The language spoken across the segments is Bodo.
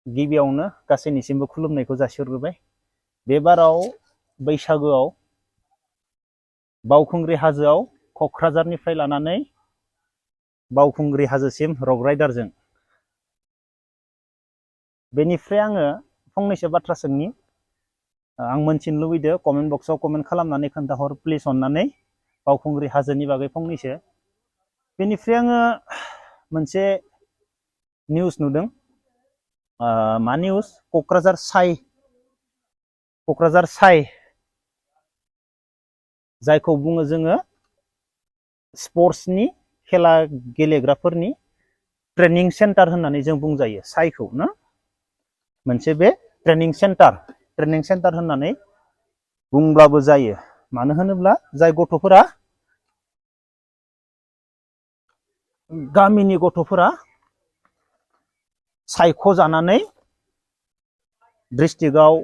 गिबियावनो गासैनिसिमबो खुलुमनायखौ जासिहरग्रोबाय। बे बाराव बैसागोआव बावखुंग्रि हाजोआव क'क्राझारनिफ्राय लानानै बावखुंग्रि हाजोसिम रक राइडारजों। बेनिफ्राय आङो फंनैसो बाथ्रा सोंनि, आं मोनथिनो लुबैदों, कमेन्ट बक्सआव कमेन्ट खालामनानै खोन्थाहर प्लिज अननानै बावखुंग्रि हाजोनि बागै फंनैसो। बेनिफ्राय आङो मोनसे निउस नुदों, मा निउस? क'क्राझार साइ जायखौ बुङो जोङो स्पर्ट्सनि खेला गेलेग्राफोरनि ट्रेनिं सेन्टार होननानै जों बुंजायो साइखौ ना, मोनसे बे ट्रेनिं सेन्टार होननानै बुंब्लाबो जायो। मानो होनोब्ला जाय गथ'फोरा गामिनि गथ'फोरा सायख'जानानै डिस्ट्रिक्टआव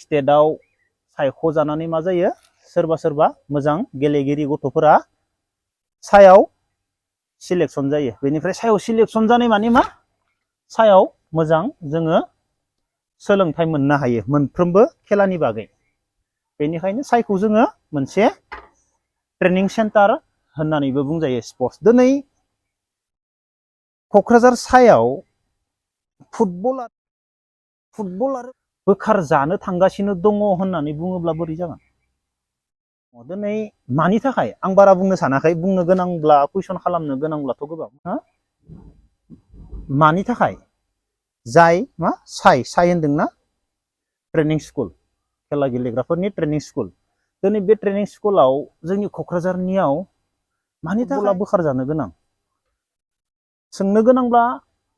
स्टेटआव सायख'जानानै मा जायो, सोरबा मोजां गेलेगिरि गथ'फोरा सायाव सिलेक्सन जायो। बेनिफ्राय सायाव सिलेक्सन जानाय माने मा? सायाव मोजां जोङो सोलोंथाइ मोननो हायो मोनफ्रोमबो खेलानि बागै। बेनिखायनो साइखौ जोङो मोनसे ट्रेनिं सेन्टार होननानैबो बुंजायो स्पर्ट्स। दिनै क'क्राझार सायाव फुटबलार बोखार जानो थांगासिनो दङ होननानै बुङोब्ला बोरै जागोन? दिनै मानि थाखाय आं बारा बुंनो सानाखै, बुंनो गोनांब्ला कुइसन खालामनो गोनांब्लाथ' गोबां। मानि थाखाय? जाय मा साइ होनदोंना, ट्रेनिं स्कुल, खेला गेलेग्राफोरनि ट्रेनिं स्कुल। दिनै बे ट्रेनिं स्कुलाव जोंनि क'क्राझारनियाव मानि थाखाय बोखार जानो गोनां? सोंनो गोनांब्ला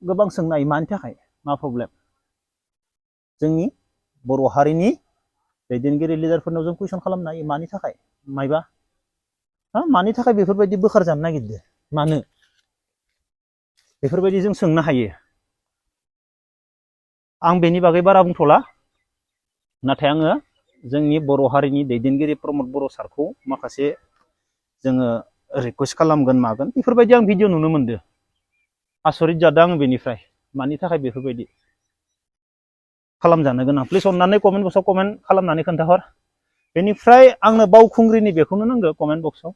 गोबां सोंनो हायो, मानि थाखाय, मा प्रब्लेम? जोंनि बर' हारिनि दैदेनगिरि लिडारफोरनाव जों कुइसन खालामनो हायो, मानि थाखाय मायबा मानि थाखाय बेफोरबायदि बोखार जानो नागिरदो, मानो? बेफोरबायदि जों सोंनो हायो। आं बेनि बागै बारा बुंथ'ला, नाथाय आङो जोंनि बर' हारिनि दैदेनगिरि प्रमद बर' सारखौ माखासे जोङो रिकुवेस्ट खालामगोन मागोन, बेफोरबायदि आं भिडिअ नुनो मोनदों। आसरित जादों आङो बेनिफ्राय, मानि थाखाय बेफोरबायदि खालामजानो गोनां? प्लिज अननानै कमेन्ट बक्सआव कमेन्ट खालामनानै खोन्थाहर। बेनिफ्राय आंनो बावखुंग्रिनि बेखौनो नांगौ कमेन्ट बक्सआव,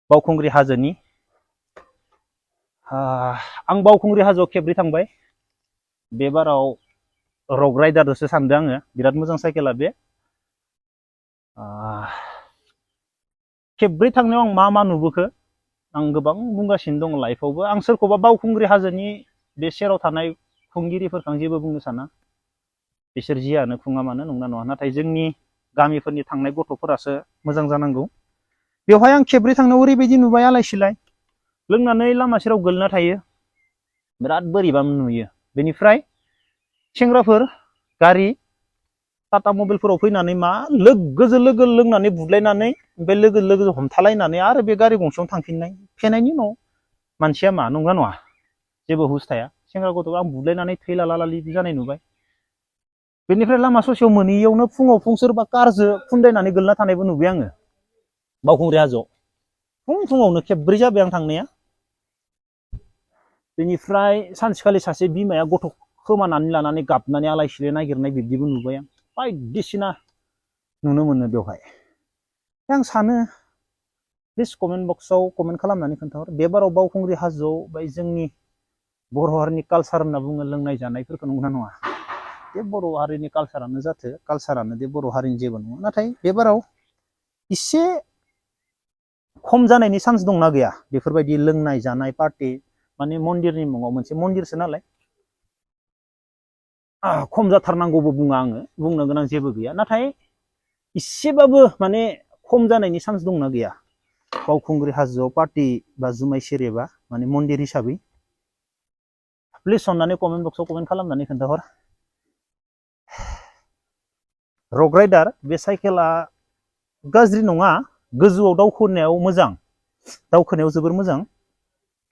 बावखुंग्रि हाजोनि। आं बावखुंग्रि हाजोआव खेबब्रै थांबाय। बे बाराव रक राइडारसो सानदों आङो, बिराद मोजां साइकेला बे। खेबब्रै थांनायाव आं मा नुबोखो आं गोबां बुंगासिनो दङ लाइफआवबो। आं सोरखौबा बावखुंग्रि हाजोनि बे सेराव थानाय खुंगिरिफोरखौ आं जेबो बुंनो साना, बिसोर जियानो खुङा मानो नंना नङा, नाथाय जोंनि गामिफोरनि थांनाय गथ'फोरासो मोजां जानांगौ। बेवहाय आं खेबब्रै थांनायाव ओरैबायदि नुबाय, आलाय सिलाय लोंनानै लामा सेराव गोलैना थायो, बिराद बोरैबा नुयो। बेनिफ्राय सेंग्राफोर गारि टाटा मबाइलफोराव फैनानै मा लोगो लोंनानै बुलायनानै, ओमफ्राय लोगो हमथालायनानै आरो बे गारि गंसेयावनो थांफिननाय। फेनायनि उनाव मानसिया मा नंगौना नङा? जेबो हुस थाया। सेंग्रा गथ'खौ आं बुलायनानै थैला लालि जानाय नुबाय। बेनिफ्राय लामा ससेयाव मोनैयावनो फुङाव सोरबा कारजों खुन्दायनानै गोलैना थानायबो नुबाय आङो बावखुंग्रि हाजोआव। फुङावनो खेबब्रै जाबाय आं थांनाया। बेनिफ्राय सानसेखालि सासे बिमाया गथ' खोमानानै लानानै गाबनानै आलाय सिलाय नागिरनाय बिब्दिबो नुबाय आं। बायदिसिना नुनो मोनो बेवहाय। आं सानो प्लिज कमेन्ट बक्सआव कमेन्ट खालामनानै खोन्थाहर, बे बाराव बावखुंग्रि हाजोआव बाय जोंनि बर' हारिनि कालसार होनना बुङो लोंनाय जानायफोरखौ, नंगौना नङा? बे बर' हारिनि कालसारानो जाथो, कालसारानो बे बर' हारिनि जेबो नङा। नाथाय बे बाराव एसे खम जानायनि चान्स दंना गैया? बेफोरबायदि लोंनाय जानाय पार्टि, माने मन्दिरनि मुङाव, मोनसे मन्दिरसो नालाय खम जाथारनांगौबो बुङा आङो, बुंनो गोनां जेबो गैया। नाथाय इसेबाबो माने खम जानायनि चान्स दंना गैया बावखुंग्रि हाजोआव पार्टि बा जुमाय सेरेबा, माने मन्दिर हिसाबै? प्लिज अननानै कमेन्ट बक्सआव कमेन्ट खालामनानै खोन्थाहर। रक राइडार बे साइकेला गाज्रि नङा, गोजौआव दावखोनायाव मोजां, दावखोनायाव जोबोर मोजां।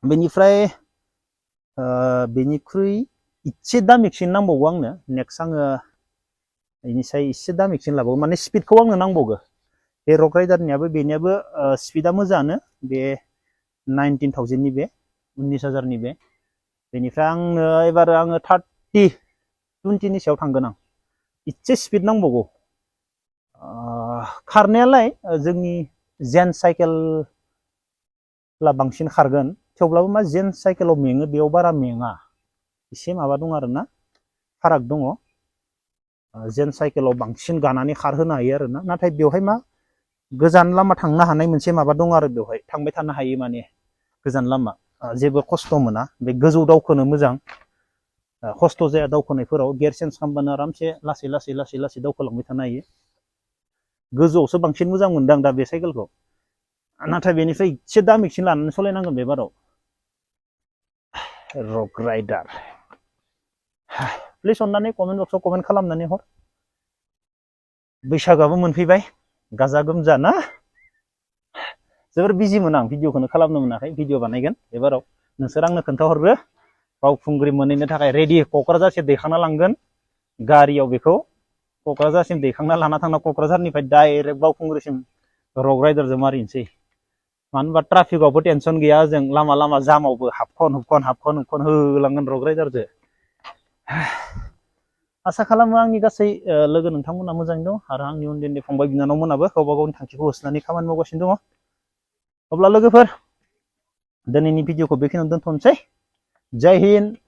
बेनिफ्राय बेनिख्रुइ एसे दामिकसिन नांबावगौ आंनो। नेक्स्ट आङो बेनिसाय एसे दामिकसिन लाबावो, माने स्पिडखौ आंनो नांबावगौ। बे रक राइडारनियाबो बेनियाबो स्पिडा मोजाङानो, बे 19,000नि बे 19,000नि बे। बेनिफ्राय आंनो एबार आङो 20 नि सायाव थांगोन आं इसे स्पिड नांबावगौ खारनायालाय जोंनि जेन साइकेल बांसिन खारगोन थेवब्लाबो मा जेन साइकेलाव मेङो बेयाव बारा मेङा एसे माबा दं आरोना फाराग दङ जेन साइकेलाव बांसिन गानानै खारहोनो हायो आरोना नाथाय बेवहाय मा गोजान लामा थांनो हानाय मोनसे माबा दं आरो बेवहाय थांबाय थानो हायो माने गोजान लामा जेबो खस्थ' मोना बे गोजौ दावखोनो मोजां खस्थ' जाया दावखोनायफोराव गियार चेन्ज खालामबानो आरामसे लासै लासै लासै लासै दावखोलांबाय थानो हायो गोजौआवसो बांसिन मोजां मोनदों आं दा बे साइकेलखौ नाथाय बेनिफ्राय एसे दामिसिन लानानै सालायनांगोन बे बाराव रक राइडार प्लिज अननानै कमेन्ट बक्सआव कमेन्ट खालामनानै हर बैसागोआबो मोनफैबाय गाजा गोमजा ना जोबोर बिजिमोन आं भिडिअखौनो खालामनो मोनाखै भिडिअ बानायगोन एबाराव नोंसोर आंनो खोन्थाहरदो बावखुंग्रि मोनहैनो थाखाय रेडि क'क्राझारसिम दैखांना लांगोन गारियाव बेखौ क'क्राझारसिम दैखांना लाना थांना क'क्राझारनिफ्राय डाइरेक्ट बावखुंग्रिसिम रक राइडारजों मारिनोसै मानो होनबा ट्राफिकआवबो टेनसन गैया जों लामा लामा जामावबो हाबखन होलांगोन रक राइडारजों आसा खालामो आंनि गासै लोगो नोंथांमोना मोजाङै दं आरो आंनि उन्दै उन्दै फंबाय बिनानावमोनाबो गावबा गावनि थांखिखौ होसोनानै खामानि मावगासिनो दङ अब्ला लोगोफोर दिनैनि भिडिअखौ बेखिनियावनो दोनथ'नोसै जय हिन्द